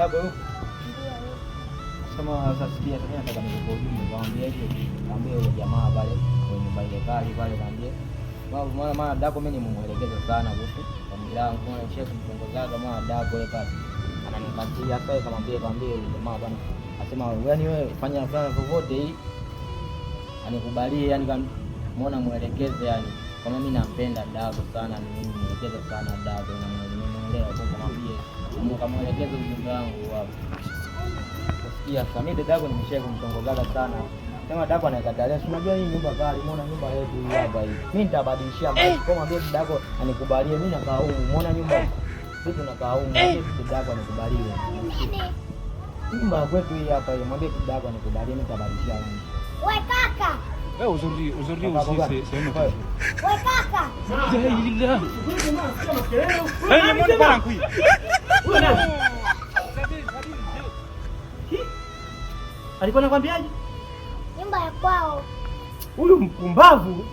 Dadako yupo? Sema sasa, sikia, sasa nataka nikupe ujumbe, kaambia hivi, kaambia yule jamaa pale kwenye nyumba ile kali pale, kaambia maana maana dadako mimi nimemuelekeza sana kuhusu familia yangu, maana shehe kumtongozaga maana dadako yule pale ananipatia sasa, kamwambia kaambia yule jamaa bwana, asema yaani wewe fanya fanya vyovyote hii anikubalie, yani kama muona muelekeze, yani kama mimi nampenda dadako sana, ni mimi muelekeze sana dadako na nimemuelewa kwa kumwambia kamuelekeze ujumbe wangu hapo. Kusikia sasa, mimi dadako nimeshaye kumtongozaga sana. Sema dadako anakatalia, si unajua hii nyumba kali, muona nyumba yetu hii hapa hii. Mimi nitabadilishia maisha. Kwa mwambie dadako anikubalie, mimi nakaa humu, muona nyumba sisi tunakaa humu, mwambie dadako anikubalie. Nyumba ya kwetu hii hapa hii, mwambie dadako anikubalie, mimi nitabadilishia rangi. We kaka, Ouais, aujourd'hui, aujourd'hui Papa, aussi, papa. c'est un autre Ouais. jour. we kaka. Eh, le monde part en couille. Huyo nani? Alikuwa anakwambiaje? Nyumba ya kwao. Huyu mpumbavu.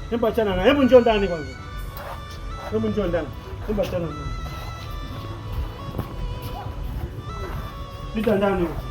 Hebu achana na. Hebu njoo ndani kwanza. Hebu njoo ndani. Hebu achana na. Pita ndani huko.